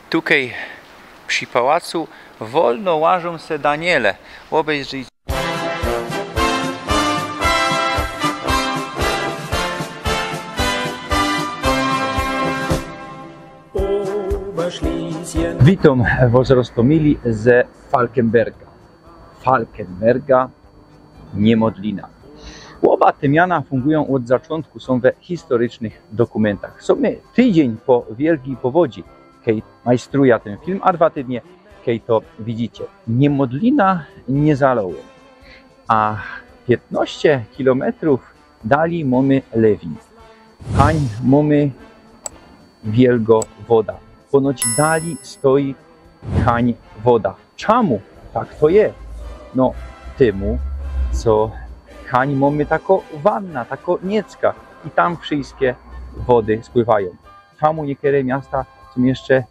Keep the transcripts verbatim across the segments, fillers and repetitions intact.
Tukej przi pałacu wolno łażōm se daniele. Ôbejrzyjcie. Witōm wos roztōmili ze Falkenberga. Falkenberga, Niemodlina. Ôba te miana fungujōm ôd zaczōntku, sōm we historycznych dokumyntach. Sōm my tydziyń po wielkij powodzi, kej majstruja tyn film, a dwa tydnie, kej to widzicie. Niemodlina niy zalŏło. A piytnŏście kilometrōw dali mōmy Lewin. Hań mōmy wielgo woda. Ponoć dali stoi hań woda. Czamu tak to je? No, tymu, co hań mōmy tako wanna, tako niecka i tam wszyjske wody spływajōm. Czamu niykere miasta sōm jeszcze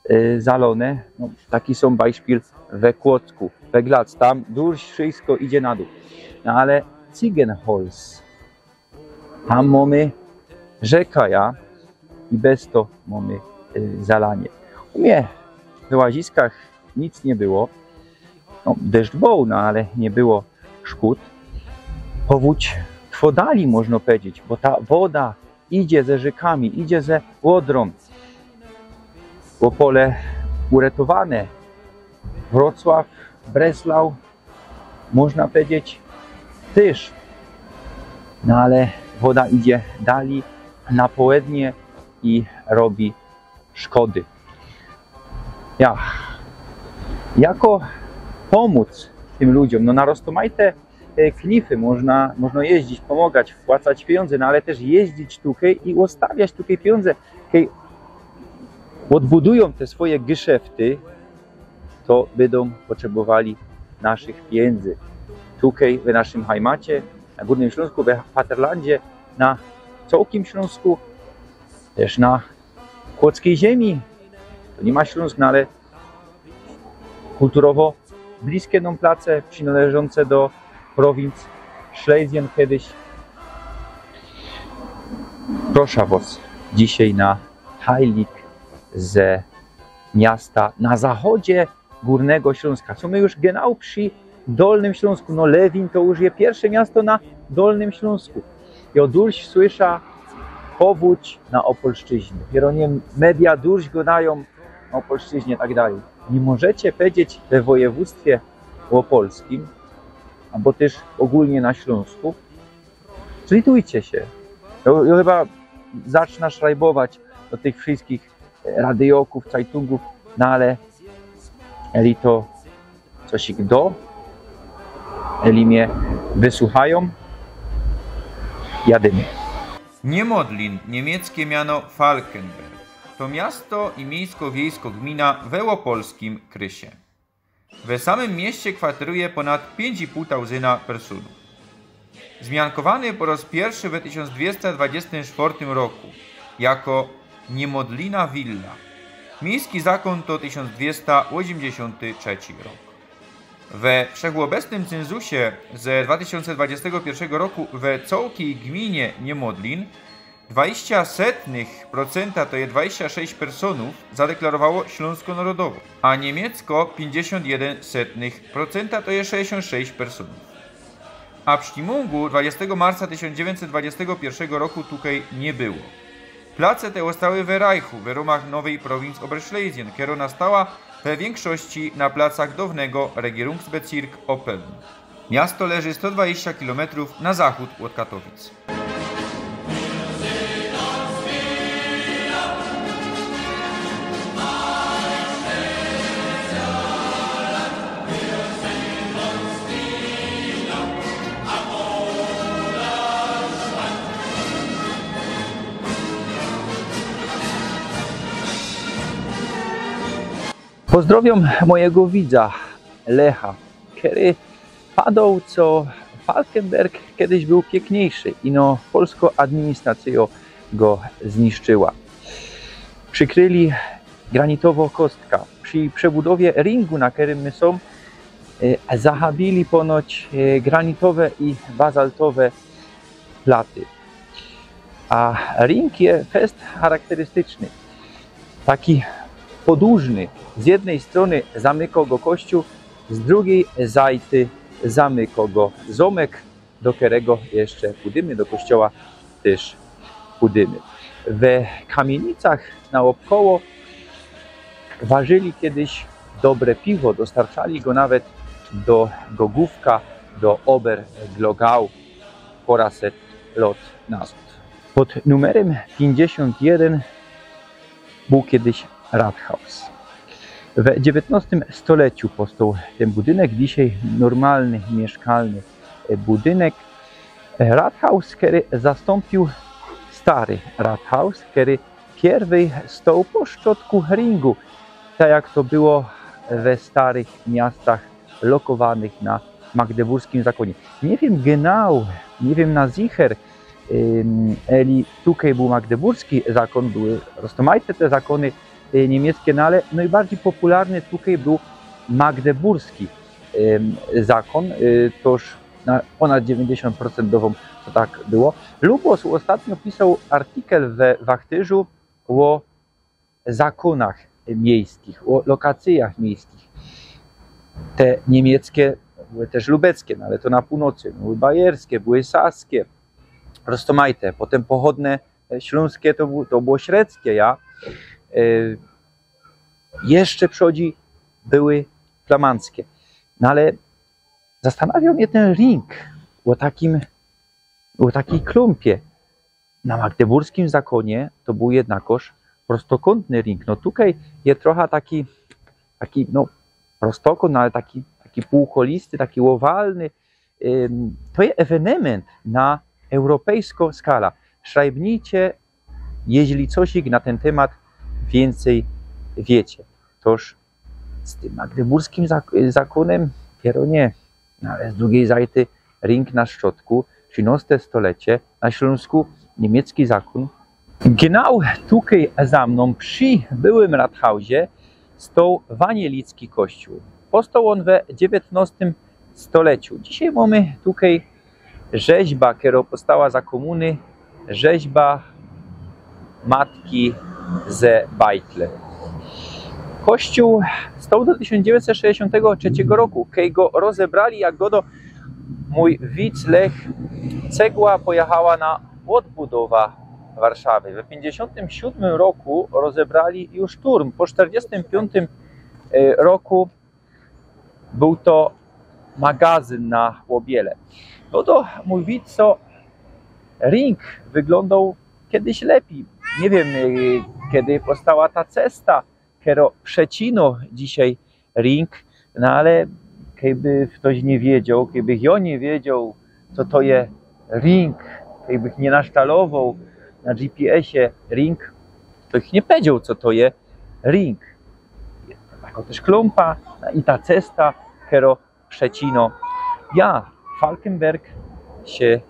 e, zalōne? No, taki sōm bajszpil we Kłodzku, we Glatz. Tam durś wszyjsko idzie na dōł. No ale Ziegenholz, tam mōmy rzeka, ja, i bez to mōmy e, zalanie. U mie we łaziskach nic niy było. No, deszcz bōł, no ale niy było szkōd. Powōdź trwo dali, można powiedzieć, bo ta woda idzie ze rzykami, idzie ze Ôdrōm. Ôpole uretowane, Wrocław, Breslau, można powiedzieć, tyż. No ale woda idzie dali na połednie i robi szkody. Ja. Jako pōmōc tym ludziōm? No, na roztōmajte e, klify, można, można jeździć, pōmŏgać, wpłacać pijōndze, no ale tyż jeździć tukej i ôstawiać tukej pijōndze. Kej ôdbudujōm te swoje geszefty, to bydōm potrzebowali naszych pijōndzy. Tukej, w naszym Hajmacie, na Gōrnym Ślōnsku, we Faterlandzie, na cołkim Ślōnsku, tyż na kłodzkij ziymi. To niy ma Ślōnsk, no ale kulturowo bliskie nōm place, przinŏleżōnce do prowincji Schlesien kedyś. Proszã wŏs dzisiej na Heilig ze miasta na zachodzie Gōrnego Ślōnska. Sōm my już genau przi Dolnym Ślōnsku. No, Lewin to już je piyrsze miasto na Dolnym Ślōnsku. I ôd durś słyszã powōdź na Ôpolszczyźnie. Pierōnie media durś gŏdajōm o Ôpolszczyźnie i tak dalij. Niy możecie powiedzieć we wojewōdztwie ôpolskim, abo tyż ôgōlnie na Ślōnsku. Zlitujcie sie. Jo, jo chyba zacznã szrajbować do tych wszyjskich, e, radyjokōw, cajtungōw, no ale eli to coś ich do, eli mie wysuchajōm, jadymy. Niemodlin, niymieckie miano Falkenberg, to miasto i miejsko-wiejsko gmina we ôpolskim krysie. We samym mieście kwateruje ponad piyńć i pōł tauzyna persōnōw. Zmiankowany po roz piyrszy we tysiōnc dwiesta dwadziestym sztwŏrtym roku jako Niemodlina Villa. Miejski zakōn to tysiōnc dwiesta ôziymdziesiōnty trzeci rok. We wszechôbecnym cynzusie ze dwa tysiōnce dwadziestego piyrszego roku we cołkij gminie Niemodlin dwadzieścia setnych procenta, to je dwadzieścia sześć personōw, zadeklarowało ślōnskō narodowōść, a niemieckō pięćdziesiąt jeden setnych procenta, to je sześćdziesiąt sześć personōw. A w Stimmungù dwadzieścia marca tysiōnc dziewiyńćset dwadziestego piyrszego roku tukej niy było. Place te ôstały we Rajchu, we rōmach nowyj prowincji Oberschlesien, kerŏ nastała we wiynkszości na placach downego Regierungsbezirk Oppeln. Miasto leży sto dwadzieścia kilometrōw na zachōd ôd Katowic. Pozdrŏwiōm mojigo widza, Lecha, kery padoł, co Falkenberg kedyś bōł piykniejszy, ino polskŏ administracyjŏ go zniszczyła. Przikryli granitowŏ kostka. Przi przebudowie ringu, na kerym my sōm, e, zachabiyli ponoć, e, granitowe i bazaltowe platy. A ring je fest charakterystyczny. Taki podłużny. Z jednyj strōny zamyko go kościōł, z drugij zajty zamyko go zōmek, do kerego jeszcze chudymy, do kościoła tyż chudymy. We kamienicach naôbkoło warzyli kejś dobre piwo, dostarczali go nawet do Gogówka, do Oberglogau, pora set lot nazod. Pod numerym piyńćdziesiōnt jedyn bōł kejś Rathaus. We dziewiyntnostym stoleciu powstoł tyn budynek, dzisiej normalny, miyszkalny, e, budynek. E, Rathaus, kery zastōmpiōł stary Rathaus, kery piyrwyj stoł po szczodku ringu, tak jak to było we starych miastach lokowanych na magdeburskim zakōnie. Niy wiym genau, niy wiym na zicher, ym, eli tukej bōł magdeburski zakōn, były roztōmajte te zakōny, y, niymieckie, no ale nojbardzij popularny tukej bōł magdeburski, ym, zakōn, y, toż na ponad dziewiyńćdziesiōnt procynt dowōm to tak było. Lubos ôstatnio pisoł artikel we Wachtyżu ô zakōnach miejskich, ô lokacyjach miejskich. Te niymieckie były tyż lubeckie, no ale to na pōłnocyn, no, były bajerskie, były saskie, roztōmajte. Potym pochodne, e, ślōnskie to bu-, to było średzkie, ja. E, jeszcze przodzi były flamandzkie. No ale zastanawioł mie tyn ring ô takim, ô takij klōmpie. Na magdeburskim zakōnie to bōł jednakoż prostokōntny ring. No tukej je trocha taki, taki, no, prostokōnt, no ale taki, taki pōłkolisty, taki ôwalny. Ym, to je ewenement na europejsko skala. Szrajbnijcie, jeźli cosik na tyn tymat wiyncyj wiycie. Toż z tym magdeburskim zak-, zakōnym, piero niy. No ale z drugij zajty ring na szczodku, trzynŏste stolecie, na Ślōnsku niymiecki zakōn. Genau tukej za mnōm przi byłym Rathausie stoł wanielicki kościōł. Powstoł ôn we dziewiyntnostym stoleciu. Dzisiej mōmy tukej rzeźba, kerŏ powstała za kōmuny, rzeźba matki ze Bajtle. Kościōł stoł do tysiōnc dziewiyńćset sześćdziesiōntego trzeciego roku, kej go rozebrali, jak gŏdŏ mōj wic Lech, cegła pojechała na ôdbudowa Warszawy. We piyńćdziesiōntym siōdmym roku rozebrali już turm. Po sztyrdziestym piōntym, e, roku Bōł to magazyn na Łobiele. No to mōj wic, co ring wyglōndoł kejś lepij. Niy wiym, y, kej powstała ta cesta, kerŏ przecinŏ dzisiej ring, no ale kejby ftoś niy wiedzioł, kejbych jŏ niy wiedzioł, co to je ring, kejbych niy nasztalowoł na G P S ie ring, to bych niy powiedzioł, co to je ring. Takŏ tyż klōmpa i ta cesta, kerŏ przecinŏ. Ja, Falkenberg sie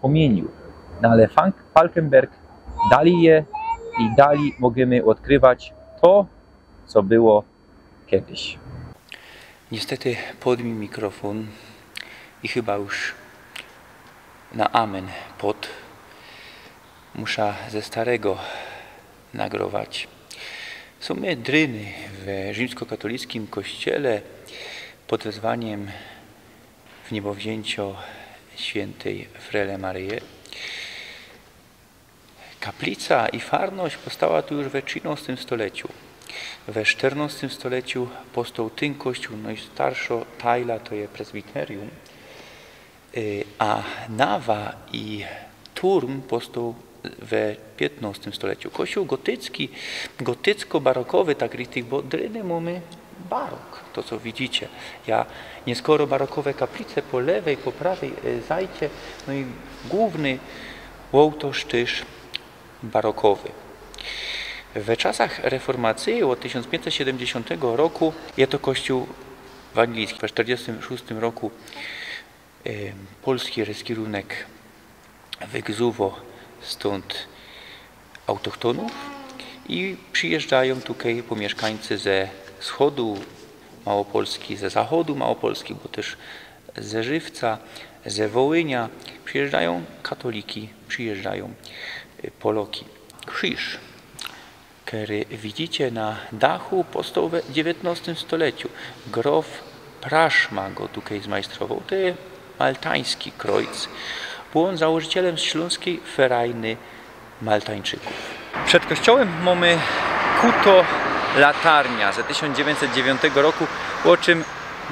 pōmiyniōł. No ale Falk-, Falkenberg dalij je i dalij możymy ôdkrywać to, co było kejś. Niestety padł mi mikrofon i chyba już na amen padł. Muszę ze starego nagrować. Sōm dryny w rzimskokatolickim kościele pod wezwaniem Wniebowzięcio świętej Frele Maryje. Kaplica i farność powstała tu już we trzynŏstym stoleciu. We sztyrnŏstym stoleciu powstał tyn kościół, nojstarszŏ tajla to je prezbiterium. Y, a nawa i turm powstał we piytnŏstym stoleciu. Kościół gotycki, gotycko-barokowy, tak richtig, bo dryny mōmy barok, to co widzicie. Ja, nieskoro barokowe kaplice po lewej, po prawej, y, zajcie, no i głōwny ôłtŏrz tyż barokowy. We czasach reformacyje ôd tysiōnc piyńćset siedymdziesiōntego roku je to kościół ewanigelicki. We sztyrdziestym szōstym roku, y, polski reskirunek wygzuwo stōnd autochtonōw i przijyżdżajōm tukej pōmiyszkańcy ze wschodu Małopolski, ze zachodu Małopolski, bo tyż ze Żywca, ze Wołynia. Przijyżdżajōm katoliki, przijyżdżajōm, y, Poloki. Krziż. kery widzicie na dachu, powstoł we dziewiytnostym stoleciu. Grof Praszma go tukej zmajstrowoł. To je maltański krojc. Bōł ôn założycielym ślōnskij ferajny Maltańczykōw. Przed kościołym mōmy kuto latarnia ze tysiōnc dziewiyńćset dziewiōntego roku, ô czym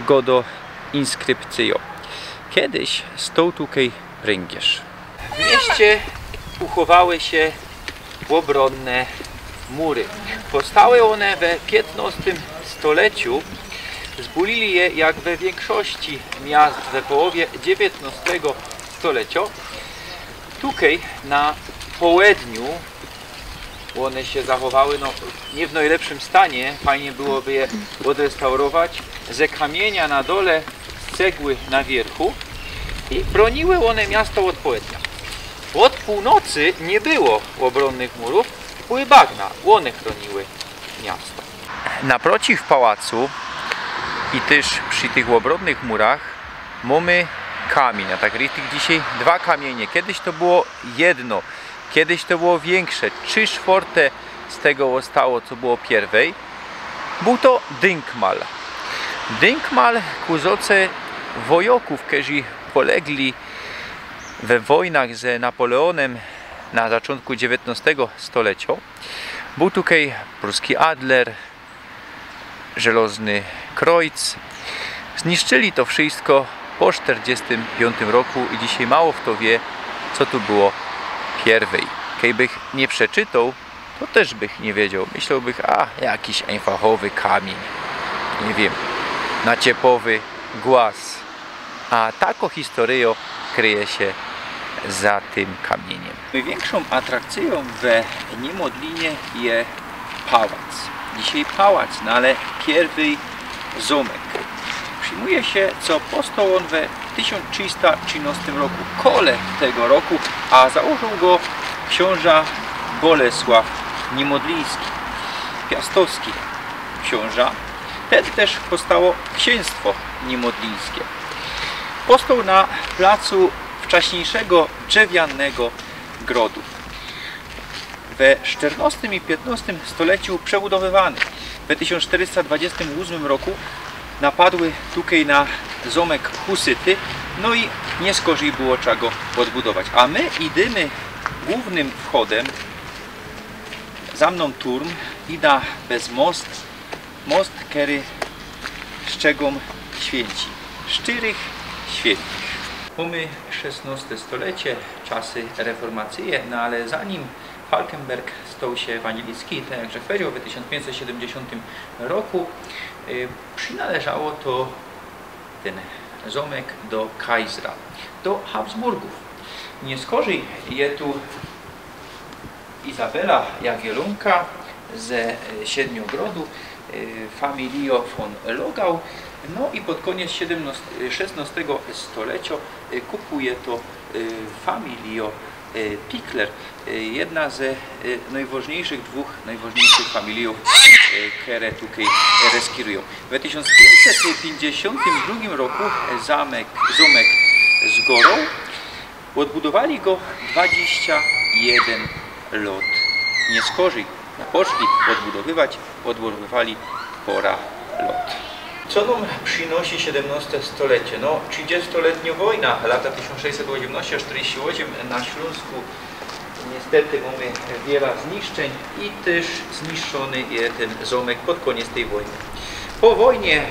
godo inskrypcyjo. Kedyś stoł tukej pryngierz. W mieście uchowały sie ôbronne mury. Powstały ône we piytnostym stoleciu. Zbuliyli je, jak we wiynkszości miast, we połowie dziewiytnostego stolecio. Tukej na połedniu ône sie zachowały, no, niy w nojlepszym stanie, fajnie byłoby je ôdrestaurować, ze kamiynia na dole, z cegły na wiyrchu, i brōniły ône miasto ôd połednia. Ôd pōłnocy niy było ôbronnych murōw, były bagna, ône chrōniły miasto. Naprociw pałacu i tyż przi tych ôbronnych murach mōmy kamiyń, a tak richtig dzisiej dwa kamiynie. Kedyś to było jedno, kedyś to było wiynkrze, trzi sztwŏrte z tego ôstało, co było piyrwyj. Bōł to dynkmal. Dynkmal ku zoce wojŏkōw, kerzy polegli we wojnach ze Napoleōnym na zaczōntku dziewiytnostego stolecio. Bōł tukej pruski adler, żelŏzny krojc. Zniszczyli to wszysko po sztyrdziestym piōntym roku i dzisiej mało fto wiy, co tu było piyrwyj. Kejbych niy przeczytoł, to tyż bych niy wiedzioł. Myślołbych, a, jakiś ejnfachowy kamiyń, niy wiym, naciepowy głaz. A tako historyjo kryje sie za tym kamiyniym. Nojwiynkszōm atrakcyjōm we Niymodlinie je pałac. Dzisiej pałac, no ale piyrwyj zōmek. Przijmuje sie, co powstoł ôn we tysiōnc trzista trzynŏstym roku. Kole tego roku, a założył go ksiōnża Bolesław Niymodliński, piastowski ksiōnża. Wtedy tyż powstało ksiynstwo niymodlińskie. Powstoł na placu wczaśniyjszego drzewianygo grodu. We sztyrnŏstym i piytnŏstym stoleciu przebudowywany. We tysiōnc sztyrysta dwadziestym ôsmym roku napadły tukej na zōmek husyty, no i niy skorzij było trzeba go ôdbudować. A my idymy głōwnym wchodym, za mnōm turm, ida bez most, most, kery szczegōm świynci. Sztyrych świyntych. Mōmy szesnŏste stolecie, czasy reformacyje, no ale zanim Falkenberg stoł sie ewangelicki, tak jak żech pedział, we tysiōnc piyńćset siedymdziesiōntym roku, y, przinŏleżało to, tyn zōmek, do Kaisera, do Habsburgōw. Niy skorzij je tu Izabela Jagiellōnka ze, e, Siedmiogrodu, e, familijo von Logau. No i pod kōniec siedymnŏst-, e, szesnŏstego stolecio, e, kupuje to, e, familijo, e, Pichler, e, jedna ze, e, nojwŏżniyjszych, dwōch nojwŏżniyjszych familijōw, e, kere tukej reskirujōm. We tysiōnc piyńćset piyńćdziesiōntym drugim roku, e, zamek, zōmek zgoroł. Ôdbudowali go dwadziścia jedyn lŏt. Niy skorzij, napoczli ôdbudowywać, ôdbudowywali pora lŏt. Co nōm przinŏsi siedymnŏste stolecie? No, trzidziestoliytnio wojna, lata tysiōnc sześćset ôziymnŏście sztyrdziści ôziym, na Ślōnsku niystety mōmy wiela zniszczyń i tyż zniszczōny je tyn zōmek pod kōniec tyj wojny. Po wojnie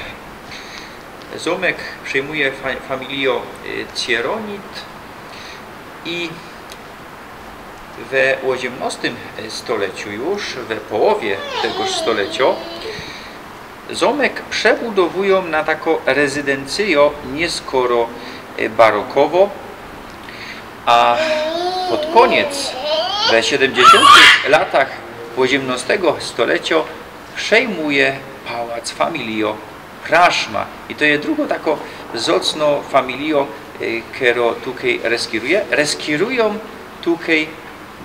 zōmek przejmuje fa-, familijo, y, Cieronit i we ôziymnŏstym stoleciu, już we połowie tegoż stolecio, zōmek przebudowujōm na tako rezydencyjo nieskoro, y, barokowo, a pod kōniec, we siedymdziesiōntych latach ôziymnŏstego stolecio, przejmuje pałac familijo Praszma. I to je drugo tako zocno familijo, y, kero tukej reskiruje. Reskirujōm tukej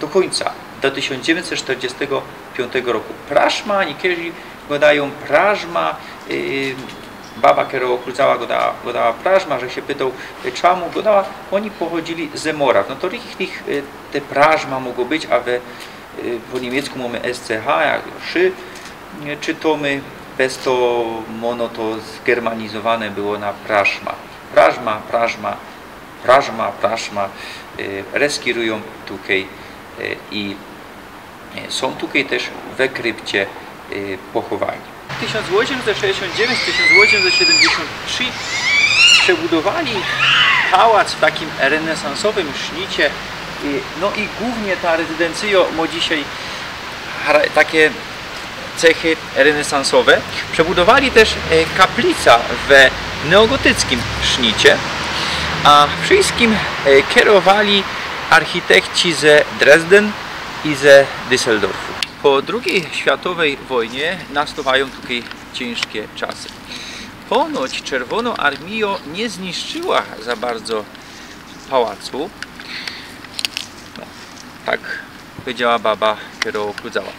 do kōńca, do tysiōnc dziewiyńćset sztyrdziestego piōntego roku. Praszma, niykerzy godajōm Prażma, y, baba, kero ôkrucała, godała, godała Prażma, żech sie pytoł, y, czymu godała, ôni pochodzili ze Moraw. No to richtig, y, te Prażma mogło być, a we Y, po niymiecku mōmy S C H, jak szy, y, czytōmy, bez to ôno to zgermanizowane było na Praszma. Praszma, Praszma, Praszma, Praszma, y, reskirujōm tukej, y, i, y, sōm tukej tyż we krypcie, y, pochowani. Tysiōnc ôziemset sześćdziesiōnt dziewiyńć, tysiōnc ôziemset siedymdziesiōnt trzi przebudowali pałac w takim renesansowym sznicie. I, no i głōwnie ta rezydencjo mŏ dzisiej chara-, takie cechy renesansowe. Przebudowali tyż, e, kaplica we neogotyckim sznicie, a wszyjskim, e, kerowali architechci ze Dresden i ze Düsseldorfu. Po drugij światowej wojnie nastŏwajōm tukej ciynżkie czasy. Ponoć Czerwōnŏ Armijŏ niy zniszczyła za bardzo pałacu. No, tak powiedziała baba, kerŏ ôkrudzała.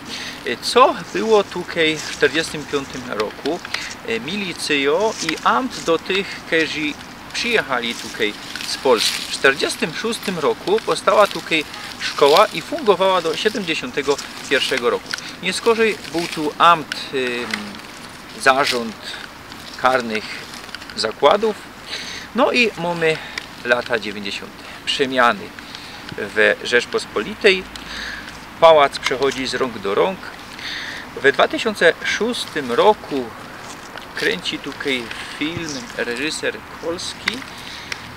E, co było tukej w sztyrdziestym piōntym roku? E, milicyjŏ i amt do tych, kerzy przijechali tukej z Polski. W sztyrdziestym szōstym roku powstała tukej szkoła i fungowała do siedymdziesiōntego piyrszego roku. Niyskorzij bōł tu amt, ym, zarząd karnych zakładōw. No i mōmy lata dziewiyńćdziesiōnte. Przemiany we Rzeczpospolitej. Pałac przechodzi z rōng do rōng. We dwa tysiōnce szōstym roku krynci tukej film reżyser Kolski,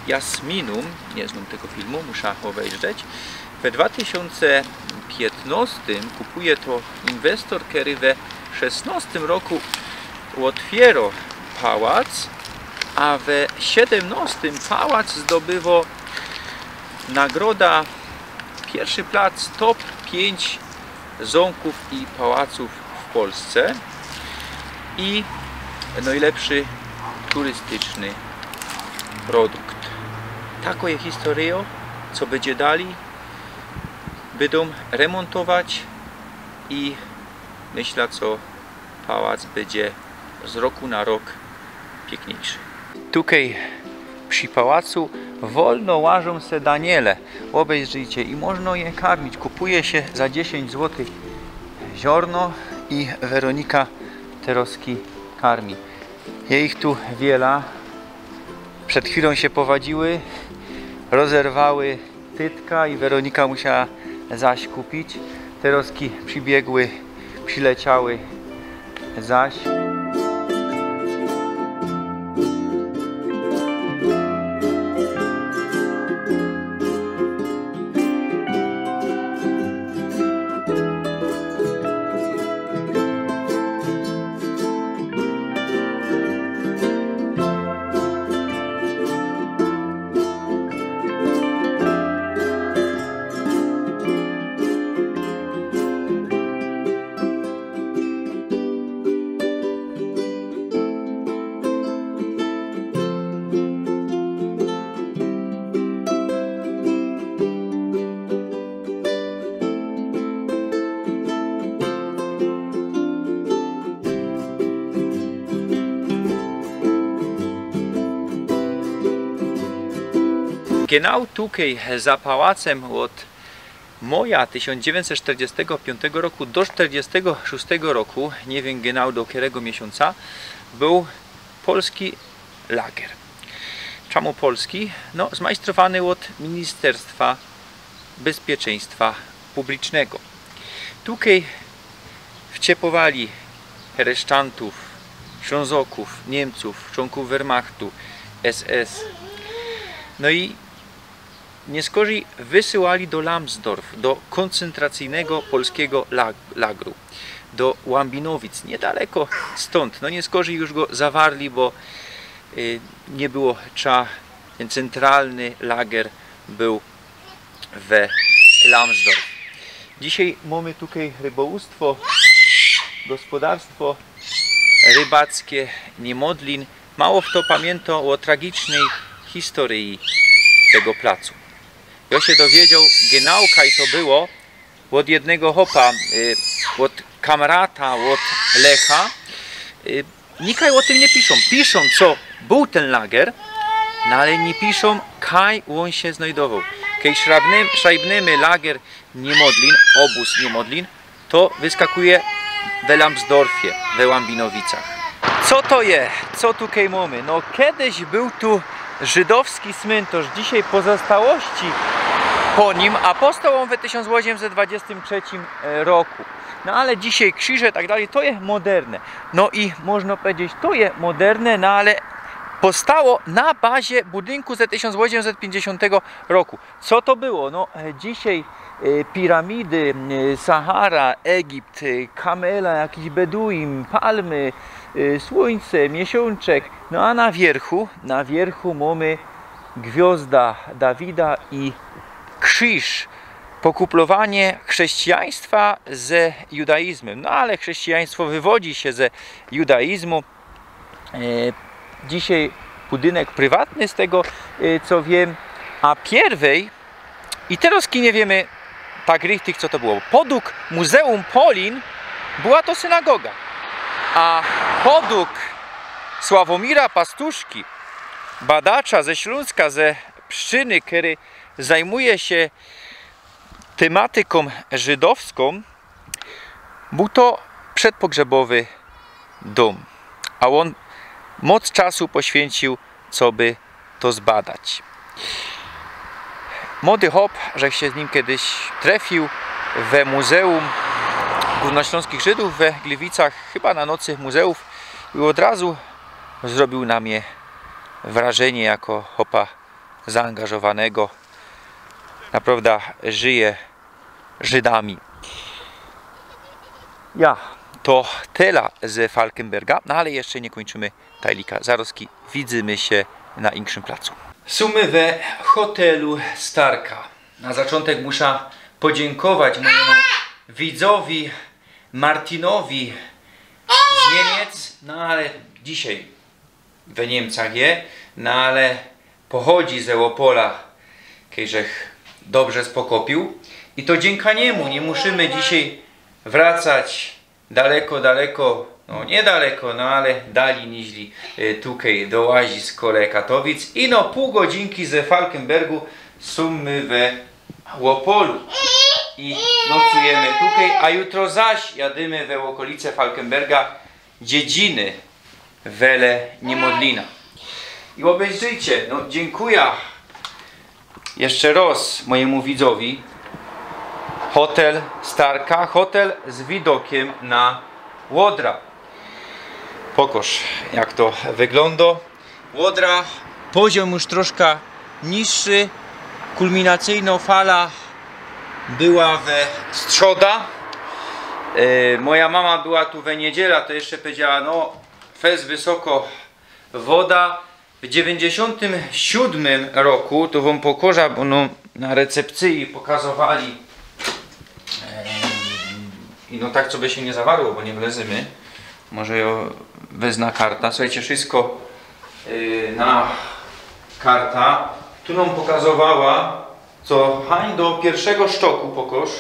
Jasminum. Niy znōm tego filmu, musza ôbejrzeć. We dwa tysiōnce piytnŏstym kupuje to inwestor, kery we szesnŏstym roku ôtwiyro pałac, a we siedymnŏstym pałac zdobywŏ nagroda, piyrszy plac, top piyńć zōmkōw i pałacōw w Polsce i nojlepszy turystyczny produkt. Takŏ je historyjŏ, co bydzie dalij, bydōm remōntować i myśla, co pałac bydzie z roku na rok piykniejszy. Tukej przi pałacu wolno łażōm se daniele. Ôbejrzyjcie, i można je karmić. Kupuje sie za dziesiyńć złotych ziorno i Weronika terŏzki karmi. Je ich tu wiela. Przed chwilōm sie powadziły, rozerwały tytka i Weronika musiała zaś kupić. Terŏzki przibiegły, przileciały zaś. Genau tukej za pałacym ôd moja tysiōnc dziewiyńćset sztyrdziestego piōntego roku do sztyrdziestego szōstego roku, niy wiym genau do kerego miesiōnca, bōł polski lager. Czymu polski? No, zmajstrowany ôd Ministerstwa Bezpieczeństwa Publicznego. Tukej wciepowali heresztantōw, Ślōnzokōw, Niymcōw, czōnków Wehrmachtu, S S. No i niyskorzij wysyłali do Lambsdorff, do kōncentracyjnego polskigo lag-, lagru, do Łambinowic, niydaleko stōnd. No niyskorzij już go zawarli, bo, y, niy było trza-, tyn cyntralny lager bōł we Lambsdorff. Dzisiej mōmy tukej rybołōwstwo, gospodarstwo rybackie Niymodlin. Mało fto pamiyntŏ ô tragicznyj historyji tego placu. Jŏ sie dowiedzioł genau, kaj to było, ôd jednego chopa, y, ôd kamrata, ôd Lecha. Y, nikaj ô tym niy piszōm. Piszōm, co bōł tyn lager, no ale niy piszōm, kaj ôn sie znojdowoł. Kej szrajbny-, szrajbnymy lager Niemodlin, ôbōz Niemodlin, to wyskakuje we Lambsdorffie, we Łambinowicach. Co to je? Co tukej mōmy? No, kejś bōł tu żydowski smyntŏrz, dzisiej pozostałości po nim, a postoł ôn we tysiōnc ôziemset dwadziestym trzecim, e, roku. No ale dzisiej krziże, tak dalij, to je moderne. No i można pedzieć, to je moderne, no ale postoło na bazie budynku ze tysiōnc ôziemset piyńćdziesiōntego roku. Co to było? No, e, dzisiej, e, piramidy, e, Sahara, Egipt, e, kamela, jakiś beduin, palmy, e, słuńce, miesiōnczek. No a na wiyrchu, na wiyrchu mōmy gwiŏzda Dawida i krziż. Pokuplowanie chrześcijaństwa ze judaizmym. No ale chrześcijaństwo wywodzi sie ze judaizmu. E, dzisiej budynek prywatny, z tego, e, co wiym, a piyrwej, i terŏz nie wiymy tak richtig, co to było. Podug Muzeum Polin była to synagoga, a podug Sławomira Pastuszki, badacza ze Ślōnska, ze Pszczyny, kery zajmuje sie tymatyką żydowską, bōł to przedpogrzybowy dōm, a ôn moc czasu poświynciōł, coby to zbadać. Młody chop, żech sie z nim kejś trefiōł we Muzeum Gōrnoślōnskich Żydōw we Gliwicach, chyba na Nocy Muzeōw, i ôd razu zrobiōł na mie wrażynie jako chopa zaangażowanego. Naprŏwdã żyje Żydami. Ja, to tela ze Falkenberga, no ale jeszcze niy kōńczymy tajlika. Zarŏzki widzymy sie na inkszym placu. Sōm we hotelu Starka. Na zaczōntek musza podziynkować mojymu widzowi Martinowi z Niymiec, no ale dzisiej we Niymcach je, no ale pochodzi ze Ôpola, kejś żech dobrze spokopiōł. I to dziynka niymu niy musimy dzisiej wracać daleko, daleko, no niy daleko, no ale dalij niźli, e, tukej do łazisk kole Katowic. Ino pōł godzynki ze Falkenbergu sōm my we Ôpolu i nocujymy tukej, a jutro zaś jadymy we ôkolice Falkenberga, dziedziny wele Niymodlina. I ôbejrzyjcie, no, dziynkuja jeszcze rŏz mojymu widzowi. Hotel Starka, hotel z widokiym na Łodra. Pokŏż, jak to wyglōndo. Łodra, poziōm już troszka niższy. Kulminacyjnŏ fala była we strzoda. E, moja mama była tu we niydziela, to jeszcze pedziała, no, fest wysoko woda. W dziewiyńćdziesiōntym siōdmym roku, to wōm pokŏża, bo, no, na recepcyji pokazowali, e, i, no, tak, coby sie niy zawarło, bo niy wlezymy. Może jŏ wezna karta. Suchejcie, wszystko, e, na karta. Tu nōm pokazowała, co hań do piyrszego sztoku, pokŏż,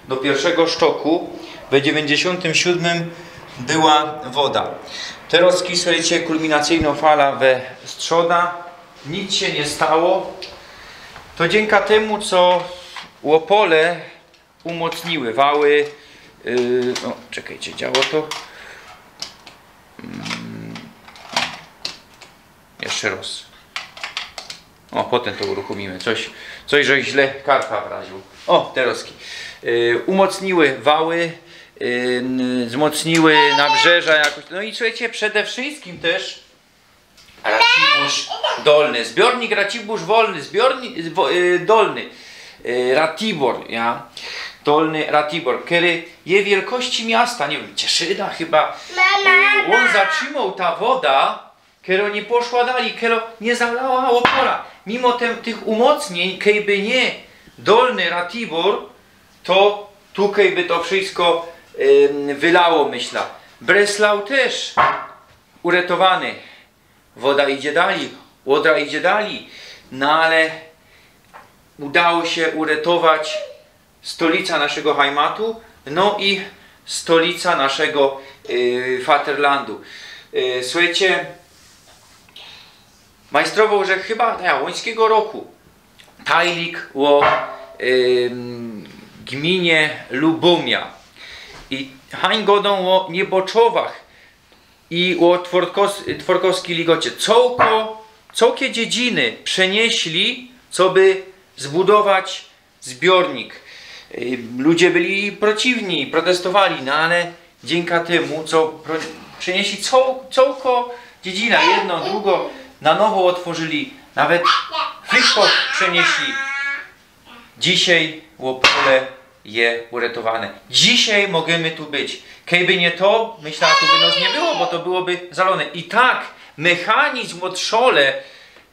do piyrszego sztoku we dziewiyńćdziesiōntym siōdmym była woda. Terŏz, suchejcie, kulminacyjnŏ fala we strzoda, nic sie niy stało. To dziynka tymu, co Ôpole umocniły wały. Yy, o, czekejcie, działo to. Mm. Jeszcze rŏz. O, potym to uruchōmimy. Coś, coś, że źle karta wraził. O, terŏz. Yy, umocniły wały, yy, n-, wzmocniły nabrzeża jakoś. No i suchejcie, przede wszystkim tyż Racibórz Dolny. Zbiornik Racibórz Wolny, zbiornik, wo-, yy, Dolny. Yy, Ratibor, ja. Dolny Ratibor, kery je wielkości miasta, niy wiym, Cieszyna chyba. Mama! Yy, ôn zatrzimoł ta woda, kerŏ niy poszła dalij, kerŏ niy zalała Ôpola. Mimo te, tych umocniyń, kejby niy Dolny Ratibor, to tukej by to wszystko, ym, wylało, myśla. Breslau tyż uretowany. Woda idzie dalij, Łodra idzie dalij. No ale udało sie uretować stolica naszego hajmatu, no i stolica naszego, yy, Vaterlandu. Yy, suchejcie, majstrowoł żech chyba, no ja, łońskigo roku, tajlik ô, ym, gminy Lubōmia. I hań godōm ô Nieboczowach i ô Tworkos-, Tworkowskij Ligocie. Cołko, cołkie dziedziny przenieśli, coby zbudować zbiornik. Y, ludzie byli przeciwni, protestowali, no ale dzięka temu, co pro-, przenieśli coł-, cołko dziedzina, jedno, drugo, na nowo otworzyli, nawet Friszkop przenieśli. Dzisiej Opole je uretowane. Dzisiej możemy tu być. Kejby niy to, myślã, tu by nos niy było, bo to byłoby zalone. I tak mechanizm ôd szole,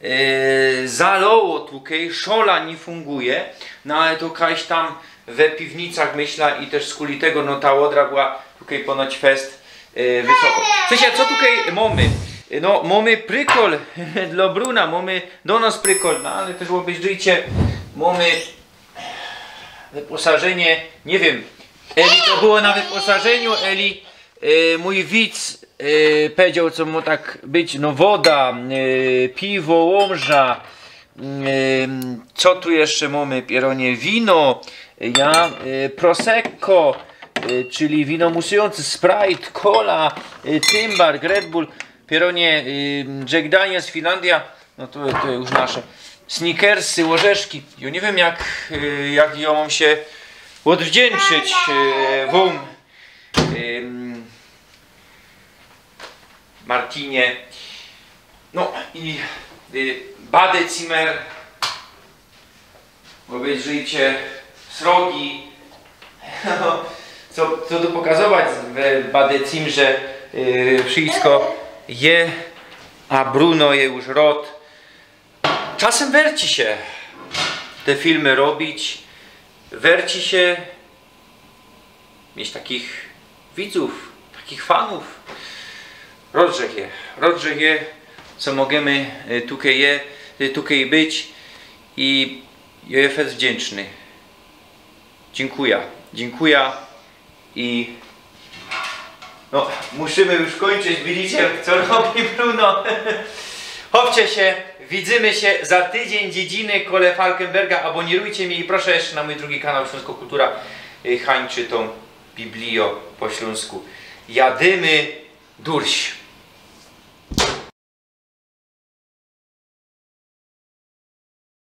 e, zaloło tukej, szola niy funguje, no ale to kaś tam we piwnicach, myślã, i tyż skuli tego, no, ta ôdra była tukej ponoć fest, e, wysoko. Słyszcie, co tukej mōmy? No, mōmy prykol dlŏ Bruna, mōmy do nos prykol, no ale tyż ôbejrzyjcie, mōmy wyposażynie, niy wiym, eli to było na wyposażyniu, eli, e, mōj widz, e, powiedzioł, co mo tak być, no, woda, e, piwo, łōmża, e, co tu jeszcze mōmy, pierōnie, wino, ja, e, prosecco, e, czyli wino musujōnce, Sprite, cola, e, Timbar, Red Bull, pierōnie, e, Jack Daniels, Finlandia, no to, to już nasze. Snickersy, ôrzeszki. Jŏ niy wiym, jak, e, jak jŏ mōm sie ôdwdziynczyć, e, wōm, em, Martinie. No i, e, Badezimmer. Ôbejrzyjcie, srogi. Co, co tu pokazować w Badezimmerze, e, wszysko je, a Bruno je już rot. Czasym werci sie te filmy robić, werci sie mieć takich widzōw, takich fanōw. Rozrzech je, rozrzech je, co możemy, e, tukej je, e, tukej być i jŏ je fest wdziynczny. Dziynkuja, dziynkuja i no, musimy już kōńczyć, widzicie, co robi Bruno. Chowcie sie, widzymy sie za tydziyń, dziedziny kole Falkenberga, abōnirujcie mie i proszę jeszcze na mōj drugi kanał Ślōnsko Kultura, y, hańczōm tōm Biblijo po ślōnsku. Jadymy durś.